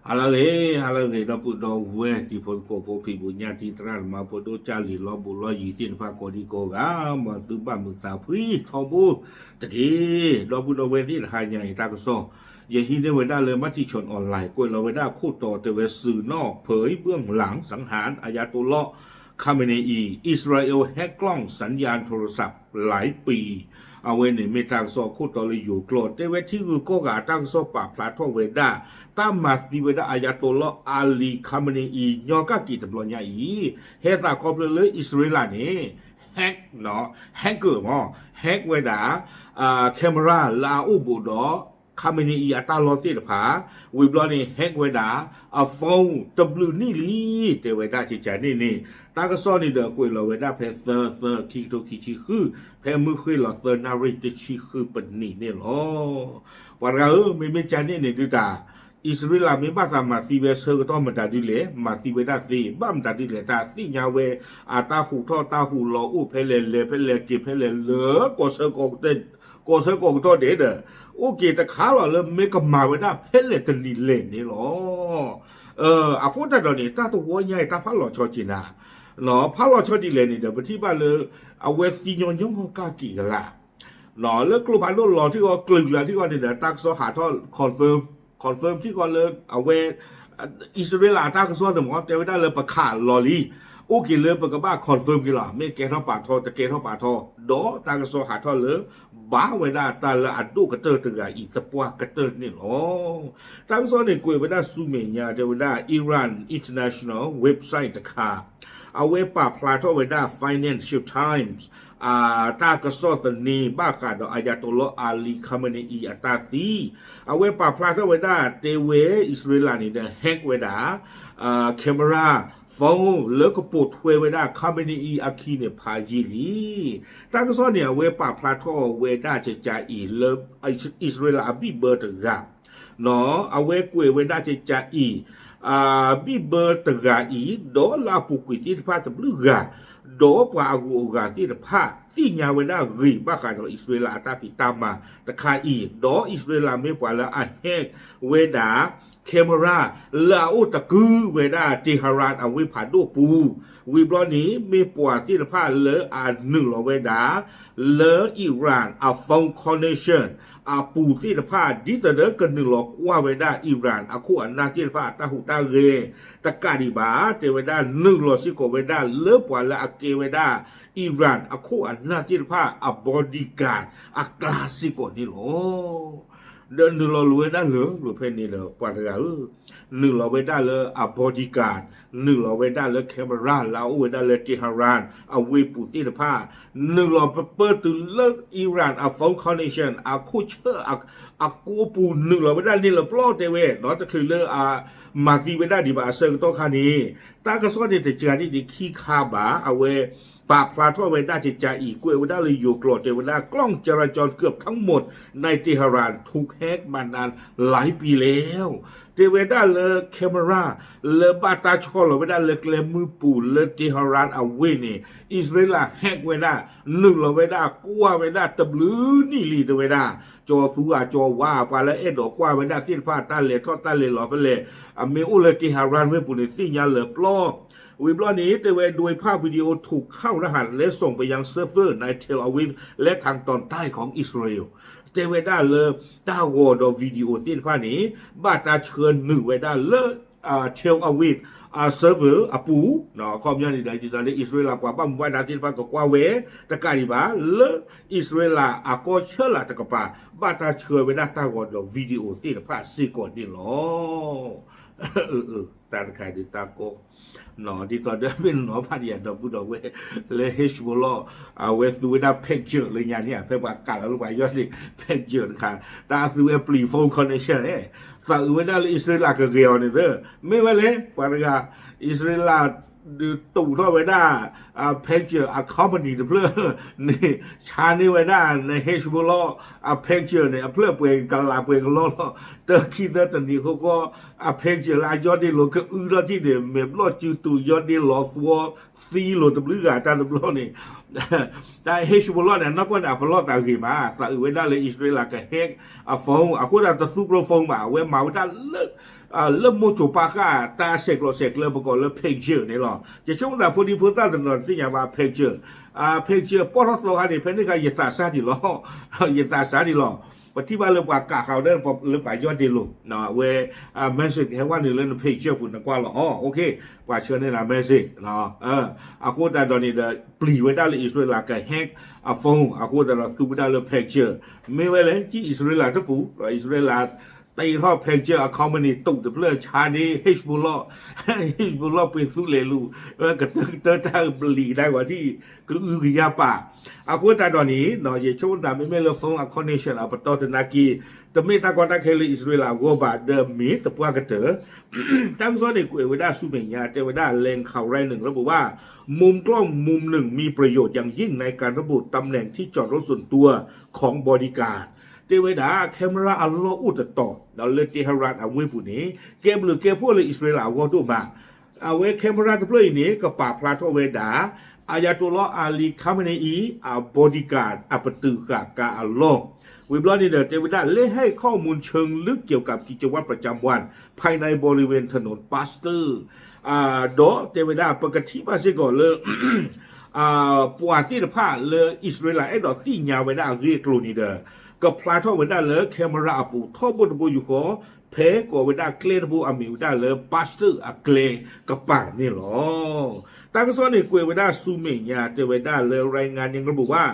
ဟါလၢအဂ့ၤ, ဟါလၢအဂ့ၤ ဒီပုၢ်ဒီဝဲၢ်တံၤဖိသကိးဖိ ဖံးဘူးညၣ်တံၢ် သရၣ်သမါဖိ ဒိၣ်ကၢ်လံၤ လီၢ်ဘူးလီၢ်ယံၤသ့ၣ်တဖၣ် ကိးဒံကိးဂၤ, မ်သုဘၣ်မုာ်သးဖှံထီဘိတက့ၢ်. ဒီပုၢ်ဒီဝဲၢ်သ့ၣ် တဟါညါအံၤတၢ်ကစီၣ် ယဟံးန့ၢ်ဝဲဒၣ်လၢ Matichon Online ကွဲးလီၤဝဲဒၣ်ခိၣ်တီတဲဝဲ สื่อนอกเผยเบื้องหลังสังหารอายัตตุลลอฮ์คาเมเนอี อิสราเอลแฮ็กกล้องสัญญาณโทรศัพท์หลายปี အဝဲန့ၣ်မ့ၢ်တၢ်ကစီၣ်ခိၣ်တီလၢယိၤကျိာ် တဲဝဲထံဂုၤကီၢ်ဂၤအတၢ်ကစီၣ်ပာ်ဖျါထီၣ်ဝဲဒၣ် တၢ်မၤသံဝဲဒၣ် Ayatollah Ali Khamenei ညီကၣ်က့ၤတဘျီညါအံၤ ဟဲသးခီဖျိလၢအံၣ်စရ့လးန့ၣ် hack နီၤ hacker မ့ၢ် hack ဝဲဒၣ် camera လၢအအိၣ်ဘူးဒီး Khamenei အံၤအတၢ်လီၢ်သ့ၣ်တဖၣ် ဝံၤဘျီန့ၣ် hack ဝဲဒၣ် အ phone တဘျုးနံၣ်လံ တဲဝဲဒၣ်ကကန့ၣ်န့ၣ် တၢ်ကစီၣ်န့ၣ်ဒီးကွဲးလီၤဝဲဒၣ်ဖဲသၢသၢ ခံကထိခံဆံဃု ဖဲမုၢ်ဃ့ၢ်လီၤသၢနၣ်ရံၣ်တဆံဃုပနံးန့ၣ်လီၤ. ပှၤတဂၤဧၢ, မ့မ့ၢ်ကန့ၣ်န့ၣ်ဒုးတၢ် အံၣ်စရ့လးမ့ၢ်ဘၣ်သးမၤသံဝဲဆၢကတီၢ်မတၤဒ်လဲၣ်, မၤသံဝဲဒၣ်သ့, ဘၣ်မတၤဒ်လဲၣ် တၢ်သ့ၣ်ညါဝဲ အတၢ်ဟူးထီၣ်တၢ်ဟူးလီၤအိၣ်ဖဲလဲၣ် လဲၤဖဲလဲၣ်က့ၤဖဲလဲၣ်လၢ ကီၢ်ဆၢကီၢ်ကတီၢ်ဒဲးဒီး အိၣ်က့ၤတခါလီၤလၢမ့ၢ်ကမၤဝဲဒၣ်ဖဲလဲၣ်တနံၤလဲၣ်န့ၣ်လီၤ. အဃိသတးဒီးန့ၣ် တၢ်တဝီညါအံၤ တၢ်ဖးလီၤဆီက့ၤနၤ, ဖးလီၤဆီဒ်လဲၣ်န့ၣ်ဒီး ပထံၣ်ဘၣ်လၢ အဝဲသံညီညီကၣ်က့ၤကလာ် လၢကျိဖးဒိၣ်လီၤထံဂီၤ ကျုၤကျါထံဂီၤန့ၣ်ဒီး တၢ်ကစီၣ်ဟးထီၣ် confirm, confirm ထံဂီၤလၢအဝဲ အံၣ်စရ့လးအတၢ်ကစီၣ်န့ၣ်မ့ၢ် တဲဝဲဒၣ်လၢပခးလီၤလံ, အိၣ်က့ၤလၢပကဘၣ် confirm က့ၤလီၤ, မ့ၢ်ကဲထီၣ်ပာ်ထီ တကဲထီၣ်ပာ်ထီ, ဒီးတၢ်ကစီၣ်ဟးထီၣ်လၢ ဘၣ်ဝဲဒၣ်တၢ်လၢအဒိၣ်ကတၢၢ်တဂၤအံၤသပှၢ်ကတၢၢ်န့ၣ်လီၤ. တၢ်ကစီၣ်န့ၣ်ကွဲးဝဲဒၣ်ဆူမဲာ်ညါ တဲဝဲဒၣ် Iran International Website တခါ အဝဲပာ်ဖျါထီၣ်ဝဲဒၣ် Financial Times တၢ်ကစီၣ်သန့ ဘၣ်ဃးဒီး Ayatollah Ali Khamenei အံၤအတၢ်သံ, အဝဲပာ်ဖျါထီၣ်ဝဲဒၣ် တဲဝဲအံၣ်စရ့လးန့ၣ်ဒီး hack ဝဲဒၣ် camera, phone လၢကပိာ်ထွဲဝဲဒၣ် Khamenei အံၤအခံန့ၣ် ဖးယံာ်လံ. တၢ်ကစီၣ်န့ၣ် အဝဲပာ်ဖျါထီၣ်ဝဲဒၣ်ကကအံၤ လၢအံၣ်စရ့လးအဘံၣ်ဘၢတဂၤ အဝဲကွဲးဝဲဒၣ်ကကအံၤ ဘံၣ်ဘၢတဂၤအံၤ ဒီးလၢအပူၤကွံာ်သ့ၣ်တဖၣ်တဘျုးဂၤ, ဒီးပှၤအဂုၤအဂၤသ့ၣ်တဖၣ် သ့ၣ်ညါဝဲဒၣ်ဂ့ၤ ဘၣ်ဃးဒီးအံၣ်စရ့လးအတၢ်ဖံးတၢ်မၤတခါအံၤ, ဒီးအံၣ်စရ့လးမ့ၢ်ပှၤလၢအ hack ဝဲဒၣ် camera လၢအအိၣ်တကုဝဲဒၣ် Tehran အဝ့ၢ်ဖးဒိၣ်ပူၤ, ဝံၤဘျီန့ၣ် မ့ၢ်ပှၤသ့ၣ်တဖၣ်လၢအနုာ်လီၤဝဲဒၣ် လၢ Iran အ phone connection အပူၤသ့ၣ်တဖၣ် ဒ်သိးဒီးကနုာ်လီၤကွၢ်ဝဲဒၣ် Iran အခိၣ်အနၢ်သ့ၣ်တဖၣ်အတၢ်ဟူးတၢ်ဂဲၤ တကးဒံးဘၣ် တဲဝဲဒၣ် နုာ်လီၤစ့ၢ်ကီးဝဲဒၣ်လၢပှၤလၢအကဲဝဲဒၣ် Iran အခိၣ်အနၢ်သ့ၣ်တဖၣ်အ bodyguard အကျါစ့ၢ်ကီးန့ၣ်လီၤ. ဒီးနုာ်လီၤလိၤဝဲဒၣ်လၢ လိၤဖဲန့ၣ်ဒီး ပှၤတဂၤဧၢ, နုာ်လီၤဝဲဒၣ်လၢအ bodyguard, နုာ်လီၤဝဲဒၣ်လၢ camera လၢအအိၣ်ဝဲဒၣ်လၢ Tehran အဝ့ၢ်ပူၤသ့ၣ်တဖၣ်, နုာ်လီၤပပၢၢ်တုၤလၢ Iran အ phone connection အခိၣ်ဆၢၣ် အကိးပူၤ နုာ်လီၤဝဲဒၣ်န့ၣ်လၢပျီတဲဝဲ တချုးလၢအမၤသံဝဲဒၣ်ဒံးဘၣ်အဆၢကတီၢ်ခါန့ၣ်, တၢ်ကစီၣ်န့ၣ်တစှၤဒ်န့ၣ်ခံခါဘၣ် အဝဲ ပာ်ဖျါထီၣ်ဝဲဒၣ်ကကအံၤ ကွဲးဝဲဒၣ်လၢယိၤကျိာ် တဲဝဲဒၣ် กล้องจราจรเกือบทั้งหมดในเตหะรานถูกแฮ็กมานานหลายปีแล้ว တဲဝဲဒၣ်လၢ camera လၢဘၣ်တၢ်ဆီၣ်လီၤဝဲဒၣ်လၢကျဲမုၢ်ပူၤလၢ Tehran အဝ့ၢ်န့ၣ် အံၣ်စရ့လး hack ဝဲဒၣ် နုာ်လီၤဝဲဒၣ် ကွၢ်ဝဲဒၣ်တဘျုးနံၣ်လံတဲဝဲဒၣ်, ကၠီၤသူအကၠီၤဝါ ပှၤလၢအဲၣ်ဒိးကွၢ်ဝဲဒၣ်သ့ၣ်တဖၣ် တၢ်လဲၤထီၣ်တၢ်လဲၤလီၤဖဲလဲၣ် အမ့ၢ်အိၣ်လၢ Tehran ဝ့ၢ်ပူၤန့ၣ် သ့ၣ်ညါလၢပျီ ဝံၤဘျီန့ၣ် တဲဝဲ โดยภาพวิดีโอ ถูกเข้ารหัสและส่งไปยังเซิร์ฟเวอร์ในเทลอาวีฟและทางตอนใต้ของอิสราเอล တဲဝဲဒၣ်လၢ တၢ်ဂီၤဒီး video သ့ၣ်တဖၣ်န့ၣ် ဘၣ်တၢ်ဆှၢနုာ်ဝဲဒၣ်လၢ Tel Aviv အ server အပူၤ, အခီပညီန့ၣ်ဒီး ဒ်သိးလၢအံၣ်စရ့လးပှၤဘၣ်မူဘၣ်ဒါသ့ၣ်တဖၣ်ကကွၢ်ဝဲ တကးဒံးဘၣ် လၢအံၣ်စရ့လးအကီၢ်ဆၢလာ်တကပၤ ဘၣ်တၢ်ဆှၢဝဲဒၣ်တၢ်ဂီၤဒီး video သ့ၣ်တဖၣ်စ့ၢ်ကီးန့ၣ်လီၤ. တၢ်တခါဒုးတၢ်ကီ ဒ်သိးဒီးမ့ၢ်နီၤဖးဒံးအဒီပုၢ်ဒီဝဲၢ် လၢ Hezbollah အဝဲသူဝဲဒၣ် pager လၢညါန့ၣ် ဖဲပှၤကးလီၤလၢပှၤယီၢ်ဒ့ၣ် pager တခါ တၢ်သူဝဲပျံၤ phone connection န့ၣ် သးအုးဝဲဒၣ်လၢအံၣ်စရ့လးကဂ့ၤအီၤန့ၣ်သၢ မ့ၢ်ဝဲလဲၣ် ပှၤတဂၤ အံၣ်စရ့လး ဒုးတူးထီၣ်ဝဲဒၣ် အ pager အ company တဖျၢၣ်န့ၣ် ဆါန့ၢ်ဝဲဒၣ် န Hezbollah အ pager န့ၣ် အဖျၢၣ်ပှဲၤကလးပှဲၤကလီလီၤ တခံသၢတနံၤဃီဃီ အ pager လၢအယီၢ်ဒ့ၣ်လိၤကအုထီၣ်ထံၣ်န့ၣ် မဲာ်ဘျီၣ်စုတူာ်ယီၢ်ဒ့ၣ်လီၤသဝီသံလိၤတဘျုးဂၤတၢ်တဘျီန့ၣ် တၢ် Hezbollah န့ၣ် နီၢ်ကီၢ်န့ၣ် အပလီၢ်သးဂ့ၤမး, သးအုးဝဲဒၣ်လၢအံၣ်စရ့လးက hack အ phone အဃိသတး တသူကျိ phone ဘၣ်, အဝဲမၤဝဲဒၣ်လၢ လၢမိၢ်စိၤပၢ်ဃာ် တၢ်ဆဲးကျိးဆဲးကျၢ ပကိးလၢ pager န့ၣ်လီၤ. ယဆိကမိၣ်သး ဖိဒံဖိသၣ်တနီၤသ့ၣ်ညါဘၣ် pager, pager ပီၢ်ထီၣ်သီခါန့ၣ် ဖဲန့ၣ်အခါ ယသးစၢ်ဒံးလီၤ, ယသးစၢ်ဒံးလီၤ. ပထံၣ်ဘၣ်လၢပှၤကးဃာ်ဝဲဒၣ်လၢပှၤယီၢ်ဒ့လိၤ, အဝဲ message ဟဲဝဲနုာ်လၢန pager ပူၤ နကွၢ်လီၤအီၤ, ပှၤဆှၢန့ၢ်နၤ message အဃိသတးဒီးန့ၣ်ဒီး ပျံၤဝဲဒၣ်လၢအံၣ်စရ့လးက hack အ phone အဃိသတးဒီး သူဝဲဒၣ်လၢ pager, မ့ၢ်ဝဲလဲၣ် ကံၣ်အံၣ်စရ့လးတပူၤ, အံၣ်စရ့လး တ့ထီၣ် pager အ company တူာ်တဖျၢၣ် ဆါန့ၢ် Hezbollah, Hezbollah ပှ့ၤသူလဲၤလူၤ, ကတၢၢ်ကတၢၢ်တၢ်ပျံၤဒၣ်ဝဲထံၣ် ကအုကယၤပာ်, အဃိသတးဒီးန့ၣ် ယဆိကမိၣ်သး မ့မ့ၢ်လၢ phone အ connection အပတီၢ်သနာ်က့ တမ့ၢ်တၢ်ကီတၢ်ခဲလၢအံၣ်စရ့လးအဂီၢ်ဘၣ် ဒီးမ့ၢ်တပှၢ်ကတၢၢ် တၢ်ကစီၣ်န့ၣ် ကွဲးဝဲဒၣ်ဆူမဲာ်ညါ တဲဝဲဒၣ် แหล่งข่าวรายหนึ่ง ระบุว่า มุมกล้องมุมหนึ่งมีประโยชน์อย่างยิ่งในการระบุตำแหน่งที่จอดรถส่วนตัวของบอดี้การ์ด တဲဝဲဒၣ် camera အလီၢ်အိၣ်တတီၤ ဒီးလၢ Tehran အဝ့ၢ်ပူၤန့ၣ် ကဲဘျုးကဲဖှိၣ်လၢအံၣ်စရ့လးအဂီၢ်ဒိၣ်မး, အဝဲ camera တဖျၢၣ်အံၤန့ၣ် ကပာ်ဖျါထီၣ်ဝဲဒၣ် Ayatollah Ali Khamenei အ bodyguard အပတုာ်ဃာ်ကါအလီၢ်, ဝံၤဘျီန့ၣ်ဒီး တဲဝဲဒၣ် และให้ข้อมูลเชิงลึกเกี่ยวกับกิจวัตรประจำวันภายในบริเวณถนน Pasteur ဒီးတဲဝဲဒၣ် ပကထံၣ်ဘၣ်စ့ၢ်ကီးလၢ ပှၤသ့ၣ်တဖၣ်လၢအံၣ်စရ့လးအဲၣ်ဒိးသ့ၣ်ညါဝဲဒၣ်အဂ့ၢ်အကျိၤန့ၣ်ဒီး ကဖျါထီၣ်ဝဲဒၣ်လၢ camera အပူၤ ထီဘိတဘိယူၢ်ဃီ ဖဲကိးဝဲဒၣ်ကျဲတဘိအမံၤဝဲဒၣ်လၢ Pasteur အကျဲကပၤန့ၣ်လီၤ. တၢ်ကစီၣ်န့ၣ် ကွဲးဝဲဒၣ်ဆူမဲာ်ညါ တဲဝဲဒၣ်လၢ รายงานยังระบุว่า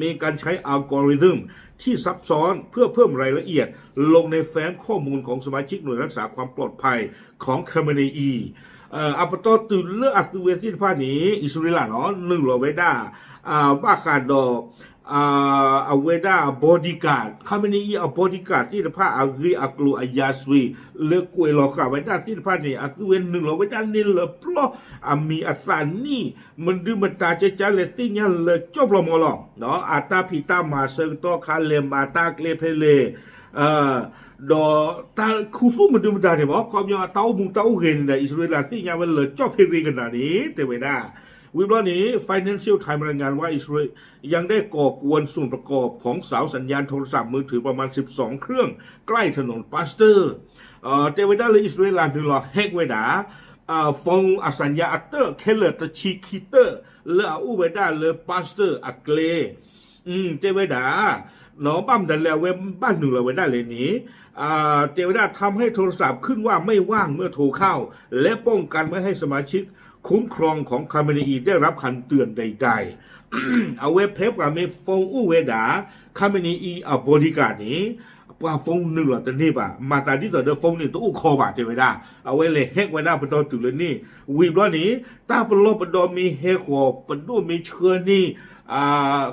มีการใช้อัลกอริทึมที่ซับซ้อนเพื่อเพิ่มรายละเอียด ลงในแฟ้มข้อมูลของสมาชิกหน่วยรักษาความปลอดภัยของ Khamenei အံၤ အပတီၢ်တုၤလၢအသုဝဲသ့ၣ်တဖၣ်န့ၣ် အံၣ်စရ့လးနီၤ နုာ်လီၤဝဲဒၣ် ဘၣ်ဃးဒီး အဝဲဒၣ် bodyguard, Khamenei အံၤ အ bodyguard သ့ၣ်တဖၣ် အဂ့ၢ်အကျိၤအရာဇဝင် လၢကွဲးလီၤဃာ်ဝဲဒၣ်သ့ၣ်တဖၣ်န့ၣ် အသုဝဲနုာ်လီၤဝဲဒၣ်န့ၣ်လၢပျီ အမံၤအသးနံၣ် မဒုမတၤ ကကလဲၤသ့ၣ်ညါလၢာ်ကၠီၣ်ပျီမီၤလီၤ. အတၢ်ဖံးတၢ်မၤဆၢကတီၢ်ခါ လဲၤမၤတၢ်ကျဲဖဲလဲၣ် ဒီးတၢ်ခူသူၣ်မဒုမတၤန့ၣ်မီၤ ခီပညီအတၢ်အိၣ်မူတၢ်အိၣ်ဂဲၤန့ၣ်ဒီး အံၣ်စရ့လးသ့ၣ်ညါဝဲလၢာ်ကၠီၣ်ဖ့ရ့ကနၤန့ၣ် တဲဝဲဒၣ် ဝံၤဘျီန့ၣ် Financial Times รายงานว่าอิสราเอลยังได้ก่อกวนส่วนประกอบของเสาสัญญาณโทรศัพท์มือถือประมาณสิบสองเครื่องใกล้ถนน Pasteur တဲဝဲဒၣ်လၢအံၣ်စရ့လးနုာ်လီၤ hack ဝဲဒၣ် phone အ สัญญาณ အတၢၣ်ခဲလၢာ်တဆံခံတၢၣ် လၢအအိၣ်ဝဲဒၣ်လၢ Pasteur အကျဲ တဲဝဲဒၣ် ဘၣ်မနုၤလၢအဝဲဘၣ်နုာ်လီၤဝဲဒၣ်လဲၣ်န့ၣ် တဲဝဲဒၣ် ทำให้โทรศัพท์ขึ้นว่าไม่ว่างเมื่อโทรเข้า และป้องกันไม่ให้สมาชิกคุ้มครองของ Khamenei ได้รับคำเตือนใดๆ အဝဲဖဲပှၤမ့ၢ် phone အိၣ်ဝဲဒၣ် Khamenei အံၤအ bodyguard န့ၣ် ပှၤ phone နုာ်လီၤတန့ၢ်ဘၣ်, မၤသးဒ်သိးဒီး phone န့ၣ် တအိၣ်ခီဘၣ် တဲဝဲဒၣ်, အဝဲလဲၤ hack ဝဲဒၣ်ပတီၢ်တုၤလၢန့ၣ်, ဝံၤဘျီန့ၣ် တၢ်ပလီၢ်ပဒီမ့ၢ်ဟဲဃီၤ ပဒိၣ်မ့ၢ်ဆှၢန့ၢ်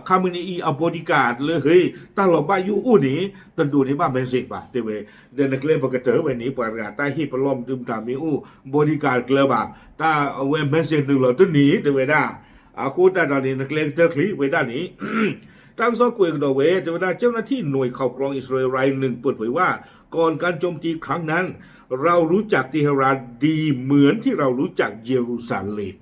Khamenei အံၤအ bodyguard လၢဟ့ၣ် တၢ်လီၤဘၣ်ယိၣ်အိၣ်န့ၣ် တဒိးန့ၢ်ဘၣ် message ဘၣ် တဲဝဲ, ဒီးနကျဲပကတၢၢ်ဝဲန့ၣ် ပှၤတဂၤတၢ်ဟ့ၣ်ပလီၢ်မနုၤမတၤမ့ၢ်အိၣ် bodyguard ကျၢၤဘၣ်, တၢ်အဝဲ message နုာ်လီၤတန့ၢ် တဲဝဲဒၣ်, အဃိသတးဒီးန့ၣ် နကျဲကတၢၢ်ချ့ဝဲဒၣ်န့ၣ် တၢ်ကစီၣ်ကွဲးကဒီးဝဲ တဲဝဲဒၣ် เจ้าหน้าที่หน่วยข่าวกรองอิสราเอลรายหนึ่งเปิดเผยว่าก่อนการโจมตีครั้งนั้น เรารู้จักเตหะรานดีเหมือนที่เรารู้จักเยรูซาเล็ม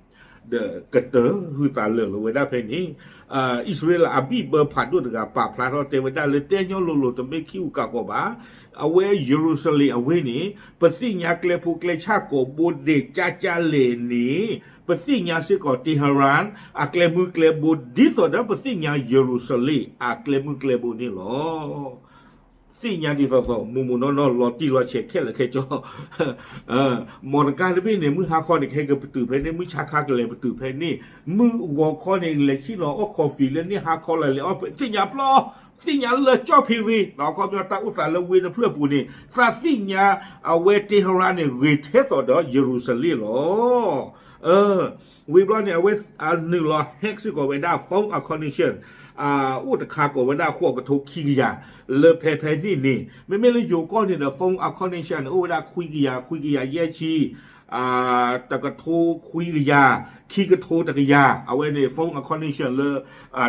ဒီးကတၢၢ်ဟုသးလၢာ်လီၤဝဲဒၣ်ဖဲန့ၣ်, အံၣ်စရ့လးအဘံၣ်ဘၢဖးဒိၣ်တဂၤ ပာ်ဖျါထီၣ်တဲဝဲဒၣ်လၢ တဲညီလိၤလိၤ တမ့ၢ်ခံအူကးကီးဘၣ်, အဝဲယရူၤၡလ့ၣ်အဝ့ၢ်န့ၣ် ပသ့ၣ်ညါကျဲဖိကျဲဆၣ်ကိးဘိဒဲးကၠၢ်ကၠၢ်လဲၣ်န့ၣ် ပသ့ၣ်ညါစ့ၢ်ကီး Tehran အကျဲမုၢ်ကျဲဘိ ဒ်သိးဒီးပသ့ၣ်ညါယရူၤၡလ့ၣ်အကျဲမုၢ်ကျဲဘိန့ၣ်လီၤ. သ့ၣ်ညါဒ်သိးသိး မိၢ်မိၢ်နီၢ်နီၢ် လီၤတံၢ်လီၤဆဲးခဲလၢာ်ခဲဆ့ မီၢ်တကါတဘ့ၣ်န့ၣ် မုၢ်ဟါခီန့ၣ် ကဟဲက့ၤပတုာ်ဖဲန့ၣ်, မုၢ်ဆါခါကလဲၤပတုာ်ဖဲန့ၣ်, မုၢ်ဂီၤခီန့ၣ် လဲၤဆံၣ်လီၤအီၣ် coffee လၢန့ၣ်, ဟါခီလီၤလဲၤအီၣ်ဖဲ, သ့ၣ်ညါပျီ, သ့ၣ်ညါလၢာ်ကၠီၣ်ဖ့ရ့, ဒီးခီပညီတၢ်အိၣ်သးလၢဝ့ၢ်တဖျၢၣ်ပူၤန့ၣ် သးသ့ၣ်ညါအဝဲ Tehran န့ၣ် ဂ့ၤထဲသိးဒီးယရူၤၡလ့ၣ်လီၤ. ဝံၤဘျီန့ၣ် အဝဲနုာ်လီၤ hack စ့ၢ်ကီးဝဲဒၣ် phone အ connection အိၣ်တခါကိးဝဲဒၣ် ဃိးကထိခံကယၤ လၢဖဲဖဲန့ၣ်န့ၣ်, မ့မ့ၢ်လၢယိၤကီၢ်န့ၣ်ဒီး phone အ connection န့ၣ် အိၣ်ဝဲဒၣ်ခွံကယၤ ခွံကယၤယဲၢ်ဆံ, တကထိခွံကယၤ, ခံကထိတကယၤ, အဝဲန့ၣ် phone connection လၢ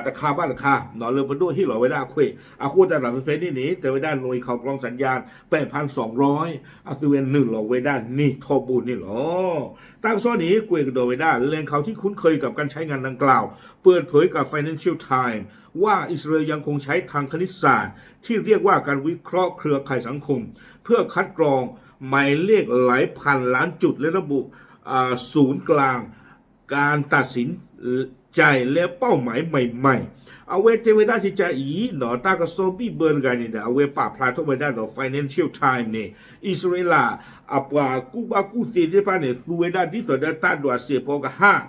တခါဘၣ်တခါ လၢပဒိၣ်ဟ့ၣ်လီၤဝဲဒၣ်အခွဲး, အဃိသတးဒီးဖဲဖဲန့ၣ်န့ၣ် တဲဝဲဒၣ် หน่วยข่าวกรองสัญญาณ แปดพันสองร้อย အသုဝဲနုာ်လီၤဝဲဒၣ်န့ၢ်ထီဘိန့ၣ်လီၤ. တၢ်ကစီၣ်န့ၣ် ကွဲးကဒီးဝဲဒၣ် แหล่งข่าวที่คุ้นเคยกับการใช้งานดังกล่าว เปิดเผยกับ Financial Times ว่าอิสราเอลยังคงใช้ทางคณิตศาสตร์ที่เรียกว่าการวิเคราะห์เครือข่ายสังคม เพื่อคัดกรองหมายเลขหลายพันล้านจุด และระบุ ศูนย์กลางการตัดสินใจและเป้าหมายใหม่ๆ အဝဲတဲဝဲဒၣ်ကကးအံၤ တၢ်ကစီၣ်ဘံၣ်ဘၢတဂၤန့ၣ်ဒီး အဝဲပာ်ဖျါထီၣ်ဝဲဒၣ်ဒီး Financial Times န့ၣ် အံၣ်စရ့လး အပှၤကူၣ်ဘၣ်ကူၣ်သ့သ့ၣ်တဖၣ်န့ၣ် သူဝဲဒၣ်ဒ်သိးဒီးတၢ်ဒွးစဲးဖီကဟၣ်,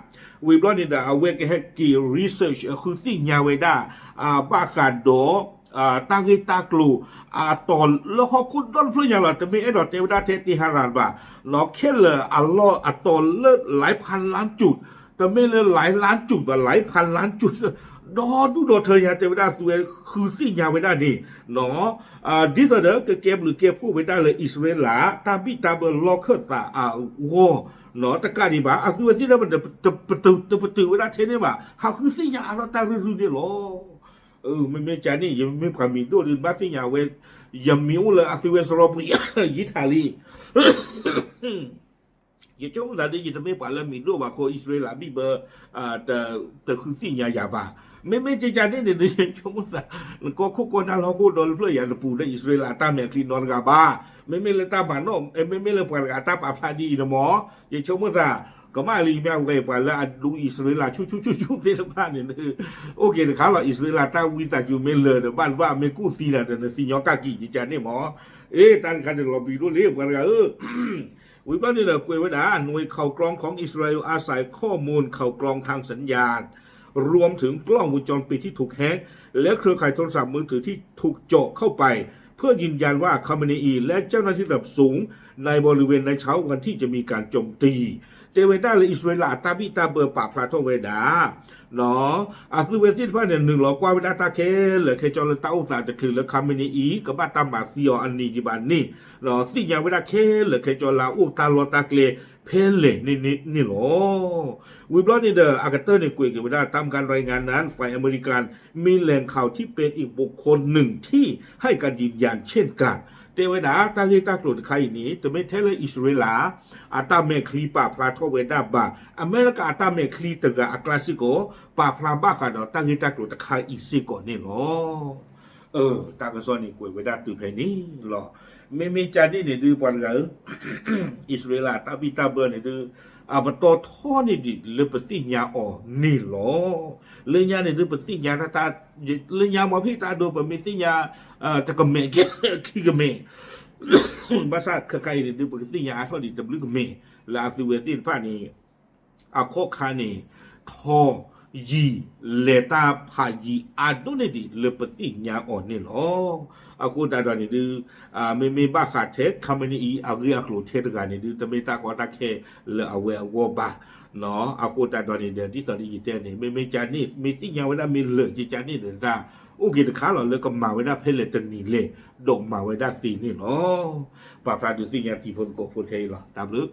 ဝံၤဘျီန့ၣ်ဒီး အဝဲကဟဲက့ၤ research ဃုသ့ၣ်ညါဝဲဒၣ် ဘၣ်ဃးဒီး တၢ်ဂ့ၢ်တၢ်ကျိၤ အတီၤလၢဟီၣ်ခိၣ်ဒီတဖျၢၣ်ညါလီၤ. တမ့ၢ်အဲၣ်ဒိးတဲဝဲဒၣ်ထဲ Tehran ဘၣ်, ခဲလၢာ်အလီၢ်အတီၤလၢ หลายพันล้านจุด, တမ့ၢ်လၢ หลายล้านจุด ဘၣ်, หลายพันล้านจุด ဒီဒူၣ်ဒီထၢညါ တဲဝဲဒၣ်သုဝဲဃုသ့ၣ်ညါဝဲဒၣ်န့ၣ် ဒ်သိးဒီးကကဲဘျုးကဲဖှိၣ်ဝဲဒၣ်လၢအံၣ်စရ့လး တၢ်ဘံၣ်တၢ်ဘၢလီၢ်ခၢၣ်သးအဂီၢ် တကးဒံးဘၣ် အသုဝဲသ့ၣ်တဖၣ် တပတုာ်ဝဲဒၣ်ထဲန့ၣ်ဘၣ်, ဟးဃုသ့ၣ်ညါအါထီၣ်တၢ်ရုၢ်ရုၢ်န့ၣ်လီၤ. မ့မ့ၢ်ကန့ၣ် ယမ့ၢ်ပှၤမံၤဒိၣ်ဒီး ဘၣ်သ့ၣ်ညါဝဲ ယမံၤအိၣ်လၢအသုဝဲစရီပူၤ ယံထးလံ ယဆိကမိၣ်သးဒီး ယတမ့ၢ်ပှၤလၢမံၤဒိၣ်ဘၣ်အဃိ အံၣ်စရ့လးဘံၣ်ဘၢ တဃုသ့ၣ်ညါယၤဘၣ်. မ့မ့ၢ်ကကန့ၣ်န့ၣ်ဒီး ယဆိကမိၣ်သး နကီၢ်ခိၣ်ကီၢ်နၢ်လၢဟီၣ်ခိၣ်ဒီတဖျၢၣ်ယၤတပူၤဒီး အံၣ်စရ့လးတၢ်မဲာ်ချံနီတဂၤဘၣ်. မ့မ့ၢ်လၢတၢ်မၤနီၣ် မ့မ့ၢ်လၢပှၤတဂၤတၢ်ပာ်ဖျါဒ်အံၤန့ၣ်မ့ၢ် ယဆိကမိၣ်သး ကမၣ်လံ မ့ၢ်အဝဲပှၤလၢအဒူအံၣ်စရ့လးဆူၣ်ဆူၣ်ဆူၣ်ဆူၣ်သ့ၣ်တဖၣ်န့ၣ် အိၣ်က့ၤတခါလီၤ အံၣ်စရ့လးတၢ်ဝံသးစူၤမ့ၢ်လၢာ်ဒီး ဘၣ်တဘၣ်မ့ၢ်ကူၣ်သံဒီး နသ့ၣ်ညါကၣ်ကံၣ်ကကန့ၣ်မ့ၢ် အ့ တၢ်တခါန့ၣ်လီၤဘံၤဒိၣ်လံ ပှၤတဂၤဧၢ ဝံၤဘျီန့ၣ်ဒီးကွဲးဝဲဒၣ် หน่วยข่าวกรองของอิสราเอลอาศัยข้อมูลข่าวกรองทางสัญญาณ รวมถึงกล้องวงจรปิดที่ถูกแฮ็ก และเครือข่ายโทรศัพท์มือถือที่ถูกเจาะเข้าไป เพื่อยืนยันว่าคาเมเนอีและเจ้าหน้าที่ระดับสูงในบริเวณในเช้าวันที่จะมีการโจมตี တဲဝဲဒၣ်လၢအံၣ်စရ့လးအတၢ်ဘံၣ်တၢ်ဘၢပာ်ဖျါထီၣ်ဝဲဒၣ် အသုဝဲသ့ၣ်တဖၣ်န့ၣ် နုာ်လီၤကွၢ်ဝဲဒၣ်တၢ်ခဲလၢာ်ခဲဆ့လၢတၢ်အိၣ်သးတချုးလၢ ခါမနံအံၤ ကဘၣ်တၢ်မၤသံအီၤအနံၤဒံးဘၣ်န့ၣ် သ့ၣ်ညါဝဲဒၣ်ခဲလၢာ်ခဲဆ့လၢအအိၣ်တၢ်လီၢ်တၢ်ကျဲဖဲလဲၣ်န့ၣ်န့ၣ်လီၤ. ဝံၤဘျီန့ၣ်ဒီး အကတၢၢ်န့ၣ်ကွဲးက့ၤဝဲဒၣ် ตามการรายงานนั้น ฝ่ายอเมริกันมีแหล่งข่าวที่เป็นอีกบุคคลหนึ่งที่ให้การยืนยันเช่นกัน တဲဝဲဒၣ် တၢ်ဂ့ၢ်တၢ်ကျိၤတခါအံၤန့ၣ် တမ့ၢ်ထဲလၢအံၣ်စရ့လး အတၢ်မဲာ်ချံပာ်ဖျါထီၣ်ဝဲဒၣ်ဘၣ်, အမဲရကၤအတၢ်မဲာ်ချံတဂၤအကျါစ့ၢ်ကီး ပာ်ဖျါဘၣ်ဃးဒီးတၢ်ဂ့ၢ်တၢ်ကျိၤတခါအံၤစ့ၢ်ကီးန့ၣ်လီၤ. တၢ်ကစီၣ်န့ၣ်ကွဲးဝဲဒၣ်တုၤဖဲန့ၣ်လီၤ. မ့မ့ၢ်ကန့ၣ်န့ၣ်ဒုးပှၤတဂၤဧၢ အံၣ်စရ့လးတၢ်ဘံၣ်တၢ်ဘၢန့ၣ်ဒုး အပတီၢ်ထီန့ၢ်ဒံးလၢပသ့ၣ်ညါအီၤန့ၣ်လီၤ. လၢညါန့ၣ်ဒုးပသ့ၣ်ညါတၢ် လၢညါမ့ၢ်ဖံးတၢ်ဒိ ပမ့ၢ်သ့ၣ်ညါ တကမဲာ် ခံကမဲာ် ဘၣ်ဆၣ်ခဲခါအံၤန့ၣ်ဒုး ပကသ့ၣ်ညါအါထီၣ်ဒံးတဘျုးကမဲာ် လၢအသုဝဲသ့ၣ်တဖၣ်န့ၣ် အခီၣ်ခါန့ၣ် ထီ ယံာ် လဲၤတၢ်ဖးယံာ်အါဒိၣ်န့ၢ်ဒံးလၢပသ့ၣ်ညါအီၤန့ၣ်လီၤ. အဃိသတးဒီးန့ၣ်ဒုး မ့မ့ၢ်ဘၣ်ဃးထဲ ခါမနံအံၤ အဂ့ၢ်အကျိၤထဲတဂၤန့ၣ်ဒုး တမ့ၢ်တၢ်ကီတၢ်ခဲလၢအဝဲအဂီၢ်ဘၣ်. အဃိသတးဒီးန့ၣ်ဒီး ဒ်သိးဒီးယတဲန့ၣ် မ့မ့ၢ်ကန့ၣ် မ့ၢ်သ့ၣ်ညါဝဲဒၣ်မ့ၢ်လၢာ်ကကန့ၣ်ဒီးတၢ် အိၣ်က့ၤတခါလီၤ လၢကမၤဝဲဒၣ်ဖဲလဲၣ်တနံၤလဲၣ် ဒီးမၤဝဲဒၣ်သ့န့ၣ်လီၤ. ပာ်ဖျါဒုးသ့ၣ်ညါတံၤဖိသကိးဖိထဲအံၤလီၤ. တၢ်ဘျုး